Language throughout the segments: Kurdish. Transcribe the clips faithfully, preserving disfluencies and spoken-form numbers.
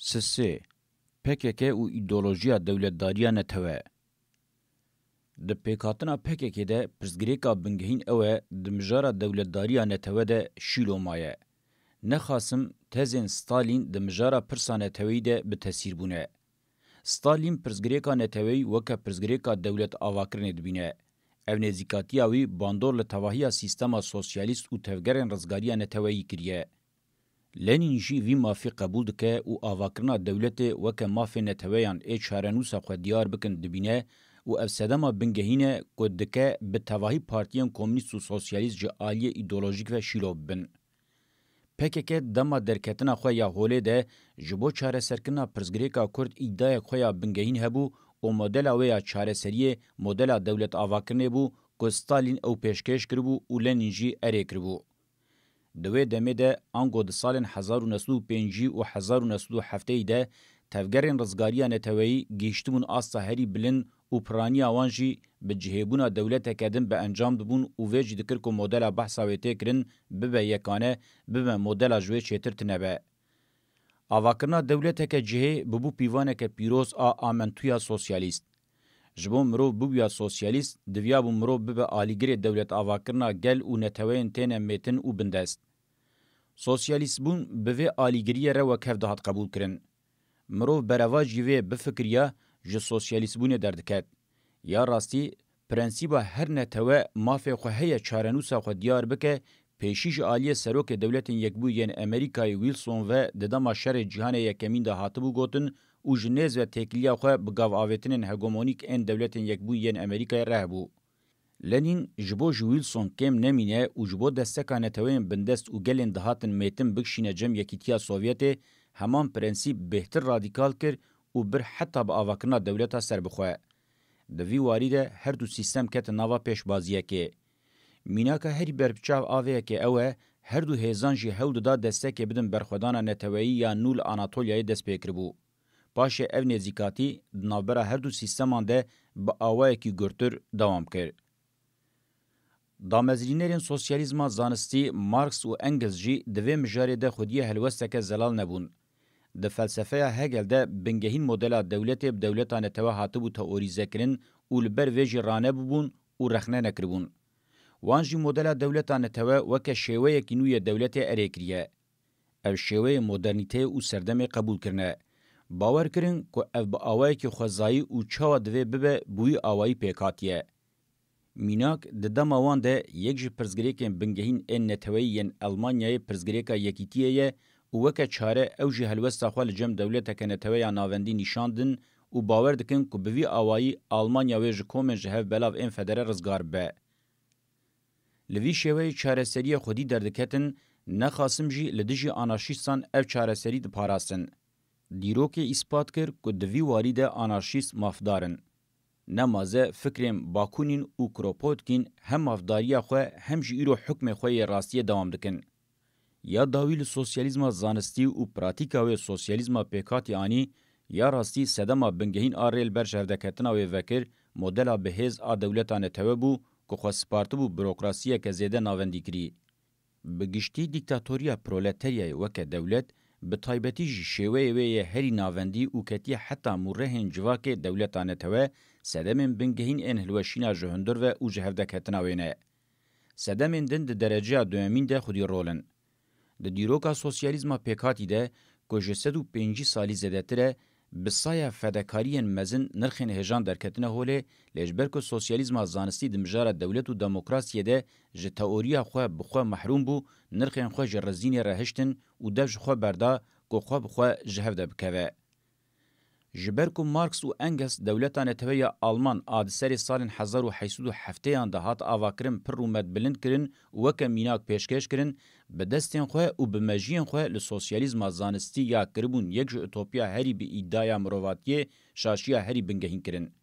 Sisê, P K K û îdeolojiya dewletdariya netewe. Di pêkhatina P K K de pirsgirêka bingehîn ew e, di mijara dewletdariya netewe de şîlo maye. Nexasim tezên Stalîn di mijara pirsa neteweyî de bi tesîr bûne. Stalîn pirsgirêka neteweyî weke pirsgirêka dewlet avakirinê dibîne. Ev nêzîkatiya wî bandor li tevahiya sîstema sosyalîst û tevgerên rizgariya neteweyî kiriye. Lenîn jî vî mafî qebûl dike û avakirina dewletê weke mafê neteweyan ê çarenûsa xwe diyar bikin dibîne û ev sedema bingehîn e ku dike bi tevahî partiyên komûnîst û sosyalîst ji aliyê îdeolojîk ve şîlo bibin. P K K dema derketina xwe ya holê de ji bo çareserkirina pirsgirêka Kurd îdayek xwe ya bingehîn hebû û modela wê ya çareseriyê modela dewlet avakirinê bû ku Stalîn ew pêşkêş kiribû û Lenîn jî erê kiribû. Di wê demê de ango di salên hezar û neh sed û pêncî û hezar û neh sed û heftê de tevgerên rizgariya neteweyî gihîştibûn asta herî bilind û piraniya wan jî bi cihêbûna dewleteke din bi encam dibûn û vê jî dikir ku modela behsa wê tê kirin bibe yekane, bibe modela ji wê çêtir tine be. Avakirina dewleteke cihê bibû pîvaneke pîroz a amentûya sosyalîst. Ji bo mirov bibûya sosyalîst, diviyabû mirov bibe alîgirê dewlet avakirina gel û neteweyên têne mêtin û bindest. Sosyalîstbûn bi vê alîgiriyê re wekhev dihat qebûlkirin. Mirov berevajî vê bifikiriya ji sosyalîstbûnê derdiket. Ya rastî, prensîba her netewe mafê xwe heye çarenûsa xwe diyar bike, pêşî ji aliyê Serokê Dewletên Yekbûyî yên Amerîkayê Wilson ve di dema Şerê Cîhanê Yekemîn de hatibû gotin û ji nêz ve têkiliya xwe bi gav avêtinên hegemonîk ên Dewletên Yekbûyî yên Amerîkayê re hebû. Lenîn ji bo ji Wilson kêm nemîne û ji bo desteka neteweyên bindest û gelên dihatin mêtin bikişîne cem Yekîtiya Sovyetê, heman prensîp bêhtir radîkal kir û bir heta bi avakirina dewleta serbixwe. Di vî warî de her du sîstem ketin nava pêşbaziyekê. Mînaka herî berbiçav a vê yekê ew e, her du hêzan jî hewl dida destekê bidin berxwedana neteweyî ya nû li Anatolyayê dest pê kiribû. Paşê ev nêzîkatî di navbera her du sîsteman de bi awayekî gurtir dewam kir. Damezrînerên sosyalîzma zanistî Marx û Engels jî di vê mijarê de xwediyê helwesteke zelal nebûn. Di felsefeya Hegel de bingehîn modela dewletê bi dewleta netewe hatibû teorîzekirin û li ber vê jî ranebûbûn û rexne nekiribûn. Wan jî modela dewleta netewe weke şêweyekî nû yê dewletê erê kiriye. Ev şêweyê modernîteyê û serdemê qebûl kirine. Bawer kirin ku ev bi awayekî xwezayî û çawa divê bibe bi wî awayî pêk hatiye. Mînak, di dema wan de yek ji pirsgirêkên bingehîn ên neteweyî yên Elmanyayê pirsgirêka yekîtiyê ye û weke çare ew jî helwesta xwe li cem dewleteke netewe ya navendî nîşan din û bawer dikin ku bi vî awayî Almanya wê ji komên ji hev belav ên federe rizgar bibe. Li vî şêweyê çareseriyê xwedî derdiketin, nexasim jî li dijî anarşîstan ev çareserî diparastin. Dîrokê îspat kir ku di vî warî de anarşîst mafdar in. Nemaze fikrên Bakunîn û Kropotkîn hem mafdariya xwe hem jî îro hukmê xwe yê rastiyê dewam dikin. Ya dawî li sosyalîzma zanistî û pratîka wê sosyalîzma pêkhatî anî, ya rastî sedema bingehîn a rê li ber ji hevderketina wê vekir, modela bihêz a dewleta netewe bû ku xwe spartibû burokrasiyeke zêde navendîkirî. Bi giştî dîktatoriya proleteryayê weke dewlet, bi taybetî jî şêweyê wê yê herî navendî û ketiye heta mûrehên civakê dewleta netewe, sedemên bingehîn ên hilweşîna ji hundir ve û ji hevderketina wê ne. Sedemên din di dereceya duyemîn de xwedî rol in. Di dîroka sosyalîzma pêkhatî de ku ji sed û pêncî salî zêdetir e, bi saya fedekariyên mezin nirxên hêjan derketine holê, lê ji ber ku sosyalîzma zanistî di mijara dewlet û demokrasiyê de ji teoriya xwe bi xwe mehrûm bû, nirxên xwe ji rizînê re hiştin û dev ji xwe berda ku xwe bi xwe ji hev de bikeve. Ji ber ku Marx û Engels dewleta netewe ya Alman a di serê salên hezar û heşt sed û heftêyan de hat avakirin pir rûmet bilind kirin û weke mînak pêşkêş kirin, bi destên xwe û bi mejiyên xwe li sosyalîzma zanistî ya kiribûn yek ji utopiya herî bi îdaya mirovatiyê, şaşiya herî bingehîn kirin.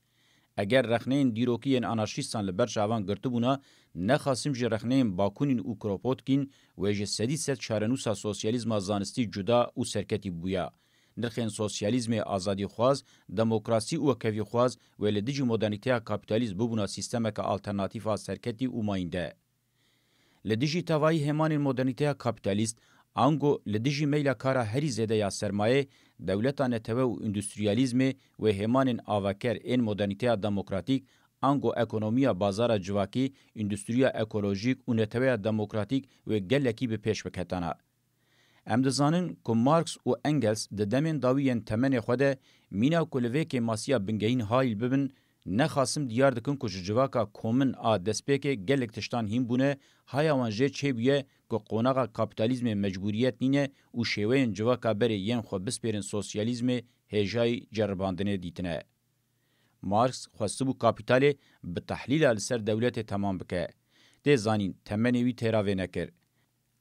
Eger rexneyên dîrokî yên anarşîstan li ber çavan girtibûna, nexasim jî rexneyên Bakunîn û Kropotkîn wê ji sedî sed çarenûsa sosyalîzma zanistî cuda û serketî bûya. Nirxên sosyalîzmê azadîxwaz, demokrasî û wekhevîxwaz wê li dijî modernîteya kapîtalîst bibûna sîstemeke alternatîf a serketî û mayînde. Li dijî tevayî hêmanên modernîteya kapîtalîst, Ango li dijî meyla kara herî zêde ya sermayê, dewleta netewe û îndustriyalîzmê wê hêmanên avaker ên modernîteya demokratîk, ango ekonomiya bazara civakî, îndustriya ekolojîk û neteweya demokratîk wê gelekî bi pêş biketana. Em dizanin ku Marx û Engels di demên dawî yên temenê xwe de mîna ku li vê kêmasiya bingehîn hayîl bibin, nexasim diyar dikin ku ji civaka komin a destpêkê gelek tiştan hîn bûne, haya wan jê çêbûye ku qonaxa kapîtalîzmê mecbûriyet nîne û şêweyên civaka berê yên xwe bispêrin sosyalîzmê hêjayî ceribandinê dîtine. Marx xwestibû kapîtalê bi tehlîla li ser dewletê temam bike. Tê zanîn temenê wî têra vê nekir.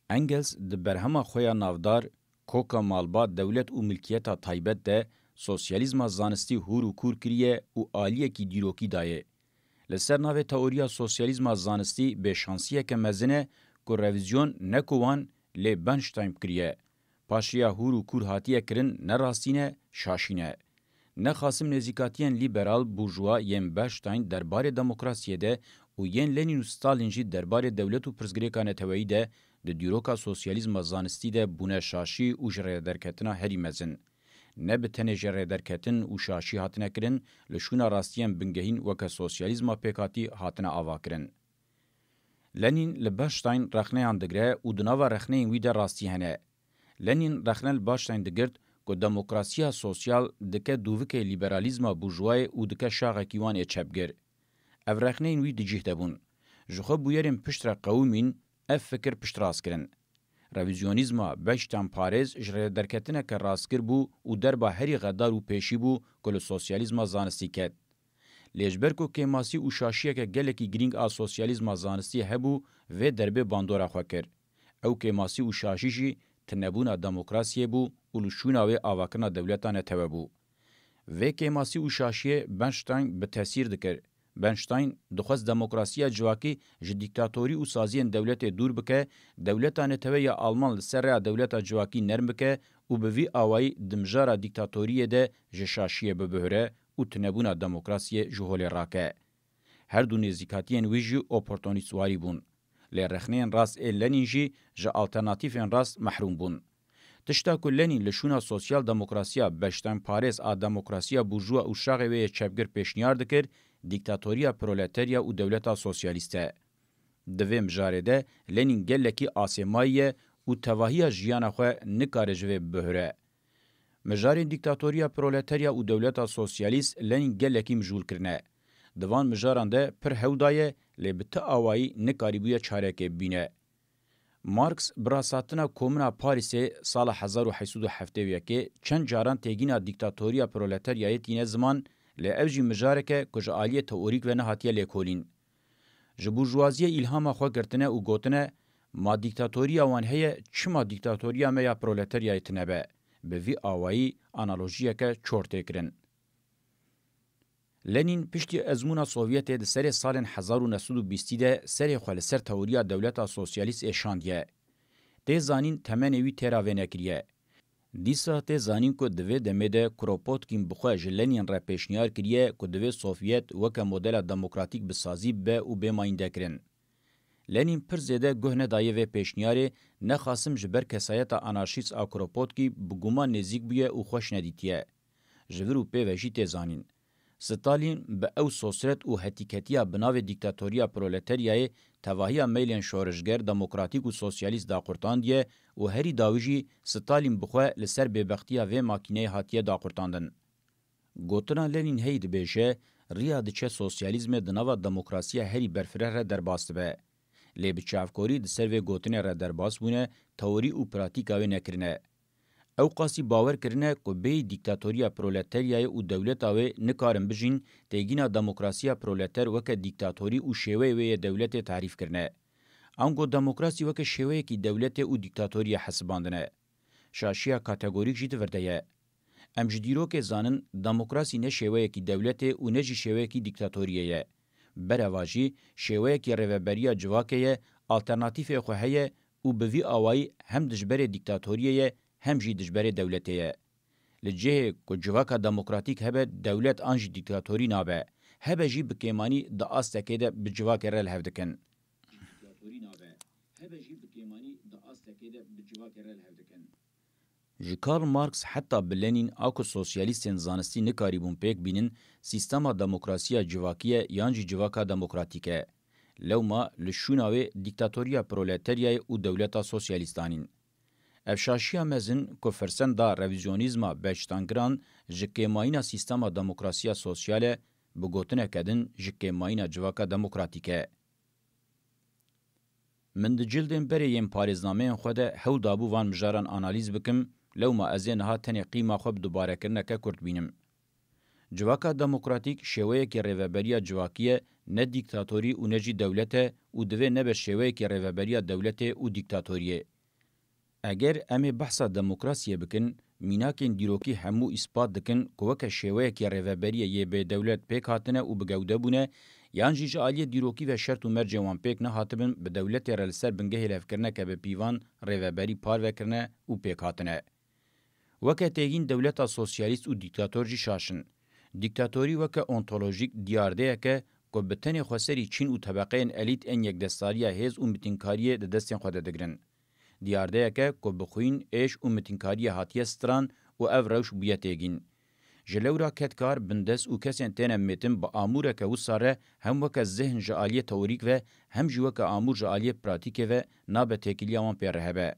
Engels di berhema xwe ya navdar Koka Malbat, Dewlet û Milkiyeta Taybet de sosyalîzma zanistî hûr û kûr kiriye û aliyekî dîrokî daye. Li ser navê teoriya sosyalîzma zanistî bêşansiyeke mezin e ku revîzyon ne ku wan lê Bernstein kiriye. Paşiya hûr û kûr hatiye kirin ne rastî ne, şaşî ne. Nexasim nêzîkatiyên lîberal, burjuwa yên Bernstein derbarê demokrasiyê de û yên Lenin û Stalin jî derbarê dewlet û pirsgirêka neteweyî de di dîroka sosyalîzma zanistî de bûne şaşî û ji rêderketina herî mezin. Ne bi tenê ji rêderketin û şaşî hatine kirin, li şûna rastiyên bingehîn weke sosyalîzma pêkhatî hatine avakirin. Lenin li Bernstein rexneyan digre û di nava rexneyên wî de rastî hene. Lenin rexne li Bernstein digirt ku demokrasiya sosyal dike dûvikê lîberalîzma burjuwayê û dike şaxekî wan ê çepgir. Ev rexneyên wî di cih de bûn. Ji xwe bûyerên piştre qewimîn, ev fikir piştrast kirin. Revîzyonîzma Bernstein parêz ji rêderketineke rastgir bû û derba herî xedar û pêşî bû ku li sosyalîzma zanistî ket. Lê ji ber ku kêmasî û şaşiyeke gelekî girîng a sosyalîzma zanistî hebû, vê derbê bandora xwe kir. Ew kêmasî û şaşî jî tinebûna demokrasiyê bû û li şûna wê avakirina dewleta netewe bû. Vê kêmasî û şaşiyê Bernstein bi tesîr dikir. Bernstein dixwest demokrasiya civakî ji dîktatorî û saziyên dewletê dûr bike, dewleta netewe ya Alman li ser rêya dewleta civakî nerm bike û bi vî awayî di mijara dîktatoriyê de ji şaşiyê bibihire û tinebûna demokrasiyê ji holê rake. Her du nêzîkatiyên wî jî oportunîstwarî bûn. Lê rexneyên rast ê Lenin jî ji alternatîfên rast mehrûm bûn. Tişta ku Lenin li şûna sosyal demokrasiya beştenparêz a demokrasiya burjuwa û şaxê wê yê çepgir pêşniyar dikir, dîktatoriya proleterya û dewleta sosyalîst e. Di vê mijarê de Lenin gelekî asê mayî ye û tevahiya jiyana xwe nikare ji vê bibihire. Mijarên dîktatoriya proleterya û dewleta sosyalîst Lenin gelekî mijûl kirine. Di van mijaran de pir hew daye, lê bi ti awayî nikarîbûye çarekê bibîne. Marx bi rasthatina Komuna Parîsê sala hezar û heyt sed û heftê û yekê çend caran têgîna dîktatoriya proleteryayê tîne ziman, lê ev jî mijarek e ku ji aliyê teorîk ve nehatiye lêkolîn. Ji burjuwaziyê îlhama xwe girtine û gotine, ma dîktatoriya wan heye, çima dîktatoriya me ya proleteryayê tine be? Bi vî awayî analojiyeke çor tê kirin. Lenin piştî ezmûna Sovyetê di serê salên hezar û neh sed û bîstî de serê xwe li ser teoriya dewleta sosyalîst êşandiye. Tê zanîn temenê wî têra vê nekiriye. Dîsa tê zanîn ku di vê demê de Kropotkin bi xwe ji Lenin re pêşniyar kiriye ku divê Sovyet weke modela demokratîk bi sazî bibe û bê mayîndekirin. Lenin pir zêde guh nedaye vê pêşniyarê, nexasim ji ber kesayeta anarşîst a Kropotkin bi guman nêzîk bûye û xweş nedîtiye. Ji vir û pê ve jî tê zanîn. Stalin bi ew sosret û hetîketiya bi navê dîktatoriya proleteryayê tevahiya meylên şorişger, demokratîk û sosyalîst daqurtandiye û herî dawî jî Stalin bi xwe li ser bêbextiya vê makîneyê hatiye daqurtandin. Gotina Lenin hey dibêje, riya diçe sosyalîzmê di nava demokrasiya herî berfireh re derbas dibe. Lê bi çavkorî di ser vê gotinê re derbas bûne, teorî û pratîka wê nekirine. Ew qasî bawer kirine ku bêyî dîktatoriya proleteryayê û dewleta wê nikarin bijîn, têgîna demokrasiya proleter weke dîktatorî û şêweyê wê yê dewletê tarîf kirine. Ango demokrasî weke şêweyekî dewletê û dîktatoriyê hesibandine. Şaşiya kategorîk jî di vir de ye. Em ji dîrokê zanin, demokrasî ne şêweyekî dewletê û ne jî şêweyekî dîktatoriyê ye. Berevajî, şêweyekî rêveberiya civakê ye, alternatîfê xwe heye û bi vî awayî hem dijberê dîktatoriyê ye, hem jî dijberê dewletê ye. Li cihê ku civaka demokratîk hebe, dewlet an jî dîktatorî nabe. Hebe jî bi kêmanî di astekê de bi civakê re li hev dikin. hebe jî bi kêmanî di astekê de bi civakê re li hev dikin. Ji Karl Marx heta bi Lenin a ku sosyalîstên zanistî nikarîbûn pêk bînin, sîstema demokrasiya civakî ye yan jî civaka demokratîk e. Lewma li şûna wê dîktatoriya proleteryayê û dewleta sosyalîstan în. Ev şaşiya mezin ku firsend da revîzyonîzma beştangiran ji kêmayîna sîstema demokrasiya sosyal e, bi gotineke din ji kêmayîna civaka demokratîk e. Min di cildên berê yên parêznameyên xwe de hewl dabû van mijaran analîz bikim, lewma ez ê niha tenê qîma xwe bi dubarekirineke kurt bînim. Civaka demokratîk şêweyekî rêveberiya civakî ye, ne dîktatorî û ne jî dewlet e û divê nebe şêweyekî rêveberiya dewletê û dîktatoriyê. Eger em ê behsa demokrasiyê bikin, mînakên dîrokî hemû îspat dikin ku weke şêweyekî rêveberiyê yê bêdewlet pêk hatine û bi gewde bûne, yan jî ji aliyê dîrokî ve şert û mercên wan pêk nehatibin, bi dewletê re li ser bingehê lihevkirineke bi pîvan rêveberî parve kirine û pêk hatine. Weke têgîn dewleta sosyalîst û dîktator jî şaş in. Dîktatorî weke ontolojîk diyardeyek e ku bi tenê xweserî çîn û tebeqeyên elît ên yekdestdariya hêz û mitînkariyê di destên xwe de digirin. Diyardeyek e ku bi xwîn, êş û mitînkariyê hatiye stiran û ev rewş bûye têgîn. Ji lewra kedkar, bindest û kesên têne mêtin bi amûreke wisa re hem weke zihn ji aliyê teorîk ve hem jî weke amûr ji aliyê pratîkê ve nabe têkiliya wan pê re hebe.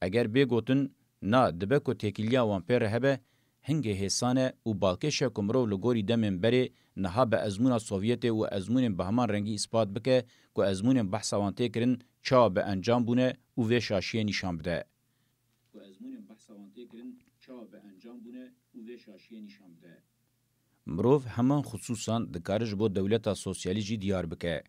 Eger bê gotin, na, dibe ku têkiliya wan pê re hebe, hingê hêsan e û balkêş e ku mirov li gorî demên berê niha bi ezmûna Sovyetê û ezmûnên bi heman rengî îspat bike ku ezmûnên behsa wan tê kirin çawa bi encam bûne û vê şaşiyê nîşan bide. Ku ezmûnên behsa wan tê kirin çawa bi encam bûne û vê şaşiyê nîşan bide. Mirov heman xisûsan dikare ji bo dewleta sosyalîst jî diyar bike.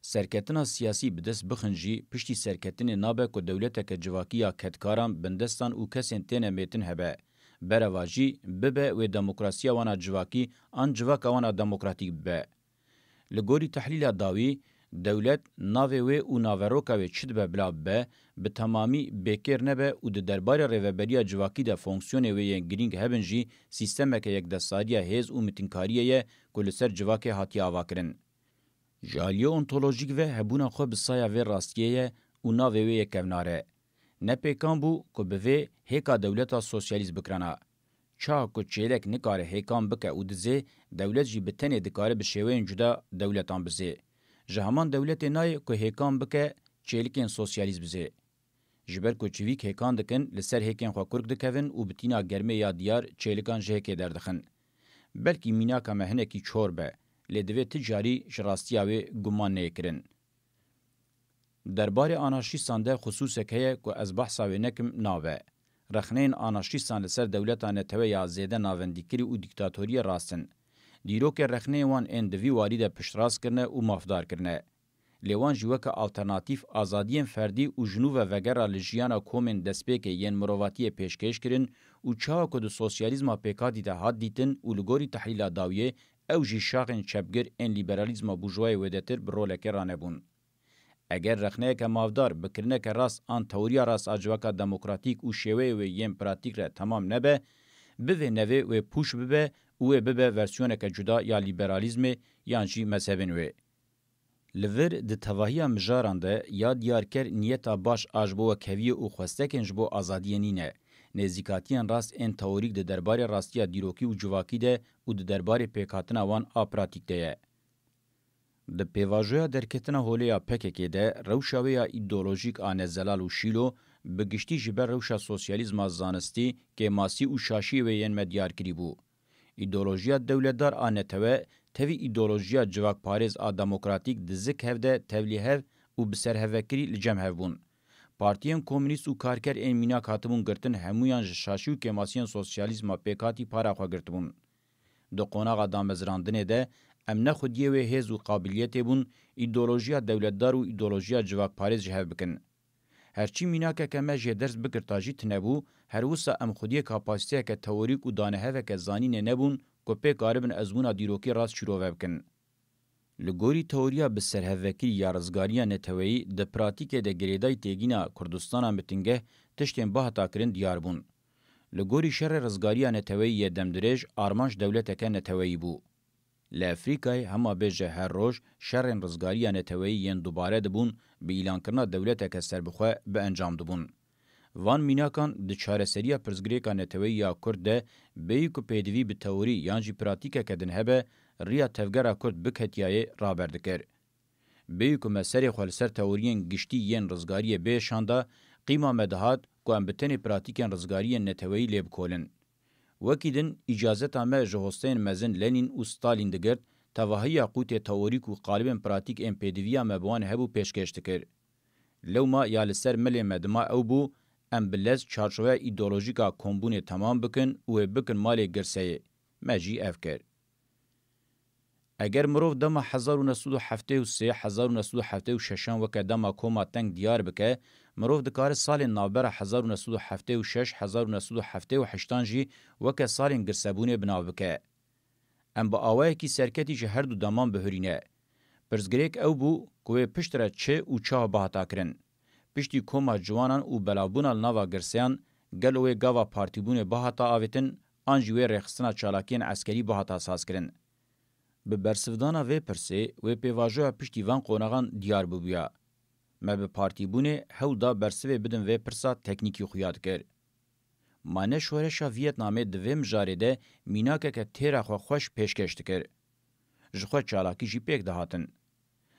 Serketina siyasî bi dest bixin jî, piştî serketinê nabe ku dewleteke civakî ya kedkaran, bindestan û kesên têne mêtin hebe. Bereva jî bibe wê demokrasiya wan a civakî an civaka wan a demokratîk bibe. Li gorî tehlîla dawî, dewlet navê wê û naveroka wê çi dibe bila bibe, bi temamî bêkêr nebe û di derbarê rêveberiya civakî de fonksiyonê wê yên girîng hebin jî sîstemeke yekdestdariya hêz û mitînkariyê ye ku li ser civakê hatiye avakirin. Ji aliyê ontolojîk ve hebûna xwe bi saya vê rastiyê ye û navê wê yê kevnar e. Ne pêkan bû ku bi vê hêka dewleta sosyalîst bikirana. Çawa ku çêlek nikare hêkan bike û dizê, dewlet jî bi tenê dikare bi şêweyên cuda dewletan bizê. Ji heman dewletê nayê ku hêkan bike, çêlikên sosyalîst bizê. Ji ber ku çivîk hêkan dikin, li ser hêkên xwe kurk dikevin û bi tîna germê ya diyar çêlikan ji hêkê derdixin. Belkî mînaka me hinekî çor be, lê divê ti carî ji rastiya wê guman neyê kirin. Derbarê anarşîstan de xisûsek heye ku ez behsa wê nekim, nav e. Rexneyên anarşîstan li ser dewleta netewe ya zêde navendîkirî û dîktatoriyê rast in. Dîrokê rexneyên wan ên di vî warî de piştrast kirine û mafdar kirine. Lê wan jî weke alternatîf azadiyên ferdî û ji nû ve vegera li jiyana komên destpêkê yên mirovatiyê pêşkêş kirin û çawa ku di sosyalîzma pêkhatî de hat dîtin û li gorî tehlîla dawiyê ew jî şaxên çepgir ên lîberalîzma bûrjwayê wêdetir bi rolekê ranebûn. Eger rexneyeke mafdar bi kirineke rast an teoriya rast a civaka demokratîk û şêweyê wê yên pratîk re temam nebe, bivê nevê wê pûç bibe û wê bibe versiyoneke cuda ya lîberalîzmê yan jî mezhebên wê. Li vir di tevahiya mijaran de ya diyarker niyeta baş a ji bo wekheviyê û xwestekên ji bo azadiyê nîne. Nêzîkatiyên rast ên teorîk di derbarê rastiya dîrokî û civakî de û di derbarê pêkhatina wan a pratîk de ye. Di pêvajoya derketina holê ya P K K de rewşa wê ya îdeolojîk a nezelal û şîlo bi giştî ji ber rewşa sosyalîzma zanistî, kêmasî û şaşiyê wê yên me diyar kirî bû. Îdeolojiya dewletdar a netewe tevî îdeolojiya civakparêz a demokratîk di zik hev de tevlîhev û bi serhevekirî li cem hev bûn. Partiyên komûnîst û karker ên mînak hatibûn girtin hemûyan ji şaşî û kêmasiyên sosyalîzma pêkhatî para xwe girtibûn. Di qonaxa damezrandinê de em ne xwediyê wê hêz û qabiliyetê bûn îdeolojiya dewletdar û îdeolojiya civakparêz ji hev bikin. Herçî mînakeke me jê ders bigirta jî tune bû, her wisa em xwediyê kapasiteyeke teorîk û daneheveke zanînê nebûn ku pê karibin ezmûna dîrokî rast şîrove bikin. Li gorî teoriya bi serhevvekirî ya rizgariya neteweyî, di pratîkê de girêdayî têgîna Kurdistana mitingeh tiştên bihata kirin diyar bûn. Li gorî şerê rizgariya neteweyî yê demdirêj, armanc dewleteke neteweyî bû. Li Efrîkayê hema bêje her roj şerên rizgariya neteweyî yên dubare dibûn, bi îlankirina dewleteke serbixwe bi encam dibûn. Van mînakan di çareseriya pirsgirêka neteweyî ya Kurd de bêyî ku pêdivî bi teorî yan jî pratîkeke din hebe, riya tevgera Kurd biketiyayê raber dikir. Bêyî ku me serê xwe li ser teoriyên giştî yên rizgariyê biêşanda, qîma me dihat ku em bi tenê pratîkên rizgariyên neteweyî lê bikolin. Wekî din, îcazeta me ji hosteyên mezin Lenîn û Stalîn digirt, tevahiya qûtê teorîk û qalibên pratîk ên pêdiviya me bi wan hebû pêşkêş dikir. Lewma ya li ser milê me dima ew bû, em bi lez çarçoveya îdeolojîka kombûnê temam bikin û wê bikin malê girseyê. Me jî ev kir. Eger mirov dema hezar û neh sed û heftê û sê, hezar û neh sed û heftê û şeşan weke dema koma teng diyar bike, mirov dikare salên navbera hezar û neh sed û heftê û şeş, hezar û neh sed û heftê û heştan jî weke salên girsebûnê bi nav bike. Em bi awayekî serketî ji her du deman bihurîne. Pirsgirêk ew bû ku wê piştre çi û çawa bihata kirin. Piştî koma ciwanan û belavbûna li nava girseyan, gelo wê gava partîbûnê bihata avêtin, an jî wê rêxistina çalakiyên eskerî bihata sazkirin? Bi bersivdana vê pirsê, wê pêvajoya piştî van qonaxan diyar bibûya. Me bi partîbûnê hewl da bersivê bidin vê pirsa teknîkî xuya dikir. Ma ne şoreşa Vîetnamê di vê mijarê de mînakeke têra xwe xweş pêşkêş dikir. Ji xwe çalakî jî pêk dihatin.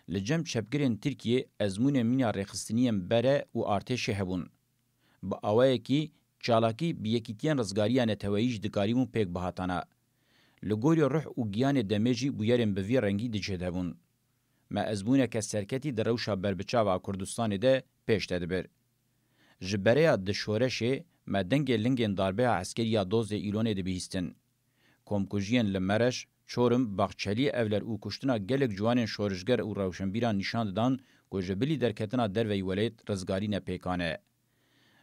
Li cem çepgirên Tirkiyê ezmûnên mîna rêxistiniyên bere û artêşê hebûn. Bi awayekî çalakî bi yekîtiyên rizgariya neteweyî jî dikarîbûn pêk bihatana. Li gorî ruh û giyanê demê jî bûyerên bi vî rengî di cih de bûn. Me ezmûneke serketî di rewşa berbiçav a Kurdistanê de pêş de dibir. Ji bereya di şoreşê me dengê lingên darbeya eskerî ya dozdê Îlonê dibihîstin. Komkujiyên li Mereş, Çorim, Baxçelî, Evler û kuştina gelek ciwanên şorişger û rewşenbîran nîşan didan ku ji bilî derketina derveyî welêt rizgarî ne pêkan e.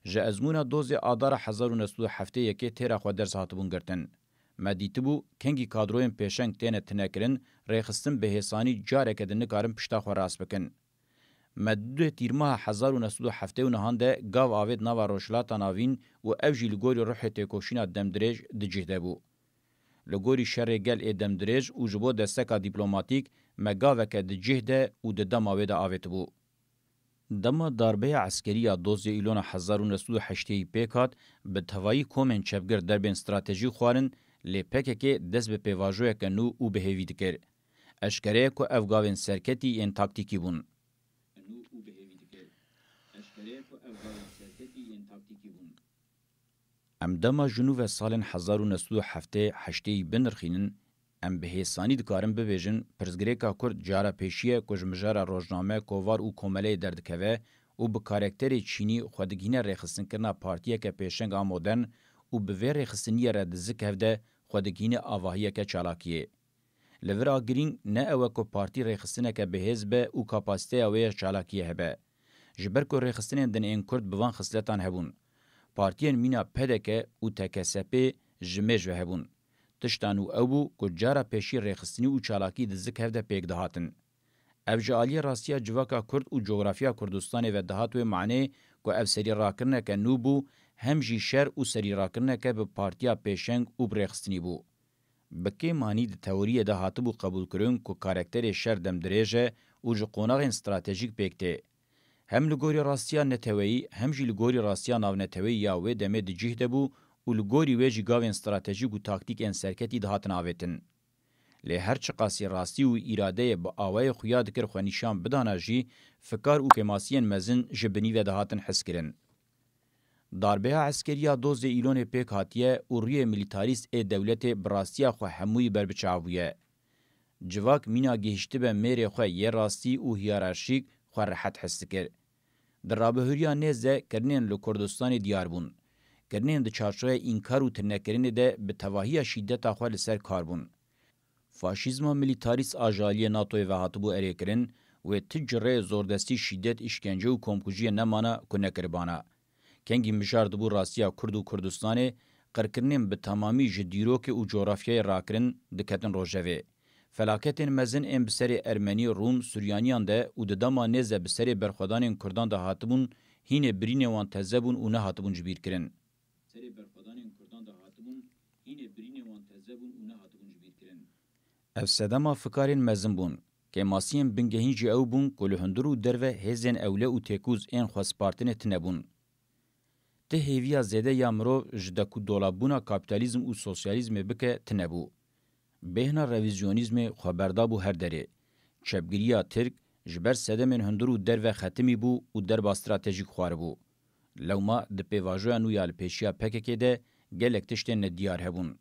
Ji ezmûna dozê Adara hezar û neh sed û heftê yekê têra xwe ders hatibûn girtin. Me dîtibû kengî kadroyên pêşeng têne tinekirin, rêxistin bi hêsanî careke din nikarin pişta xwe rast bikin. Me di dudê tîrmeha hezar û neh sed û heftê û nehan de gav avêt nava Rojhilata Navîn û ev jî li gorî ruhê têkoşîna demdirêj di cih de bû. Li gorî şerê gel ê demdirêj û ji bo desteka dîplomatîk me gaveke di cih de û di dema wê de avêtibû. Dema darbeya eskerî ya dozê Îlona hezar û neh sed û heştê yî pêk hat, bi tevayî komên çepgir derbên stratejî xwarin, lê P K K dest bi pêvajoyeke nû û bi hêvî dikir. Eşkere ye ku ev gavên serketî yên taktîkî bûn. Em dema ji nû ve salên hezar û neh sed û heftê heştê yî binirxînin, em bi hêsanî dikarin bibêjin, pirsgirêka Kurd cara pêşî ye ku ji mijara rojname, kovar û komeleyê derdikeve û bi karekterê çînî xwe digihîne rêxistinkirina partiyeke pêşeng a modern û bi vê rêxistiniyê re di zik hev de xwe digihîne avahiyeke çalakiyê. Li vir a girîng ne ew e ku partî rêxistineke bihêz be û kapasiteya wê ya çalakiyê hebe. Ji ber ku rêxistinên din ên Kurd bi van xisletan hebûn. Partiyên mîna P D K û T K S P ji mêj ve hebûn. Tişta nû ew bû ku cara pêşî rêxistinî û çalakî di zik hev de pêk dihatin. Ev ji aliyê rastiya civaka Kurd û cografya Kurdistanê ve dihat wê maneyê ku ev serîrakirineke nû bû, hem jî şer û serîrakirineke bi partiya pêşeng û bi rêxistinî bû. Bi kêmanî di teoriyê de hatibû qebûlkirin ku karekterê şer demdirêj e û ji qonaxên stratejîk pêk tê. Hem li gorî rastiya neteweyî, hem jî li gorî rastiya navneteweyî ya wê demê di cih de bû û li gorî wê jî gavên stratejîk û taktîk ên serketî dihatin avêtin. Lê her çiqasî rastî û îradeyê bi awayê xuya dikir xwe nîşan bidana jî, fikar û kêmasiyên mezin ji binî ve dihatin hizkirin. Darbeya eskerî ya dozê Îlonê pêk hatiye û rûyê milîtarîst ê dewletê bi rastiya xwe hemûyî berbiçav bûye. Civak mîna gihiştibe mêrê xwe yê rastî û hiyerarşîk xwe rehet his dikir. Di rabihuriya nêz de kirinên li Kurdistanê diyar bûn. Kirinên di çarçoya înkar û tirinekirinê de bi tevahiya şîdeta xwe li ser kar bûn. Faşîzma milîtarîst a ji aliyê NATOyê ve hatibû erêkirin, wê ti cureyê zordestî, şîdet, îşkence û komkujiyê nemana ku nekiribana. Kengî mijar dibû rastiya Kurd û Kurdistanê, qirkirinên bi temamî ji dîrokê û cografyayê rakirin diketin rojevê. Felaketên mezin ên bi serê Ermenî, Rûm, Suryaniyan de û di dema nêz de bi serê berxwedanên Kurdan de hatibûn, hînê birînê wan teze bûn û nehatibûn jibîrkirin. Ev sedema fikarên mezin bûn. Kêmasiyên bingehîn jî ew bûn ku li hundir û derve hêzên ewle û têkûz ên xwespartinê tine bûn. Ti hêviya zêde ya mirov ji dekûdolabûna kapîtalîzm û sosyalîzmê bike tine bû. Bêhna revîzyonîzmê xwe berdabû her derê. Çepgiriya Tirk ji ber sedemên hundir û derve xetimî bû û derba stratejîk xwaribû. Lewma di pêvajoya nû ya li pêşiya P K K de gelek tiştên nediyar hebûn.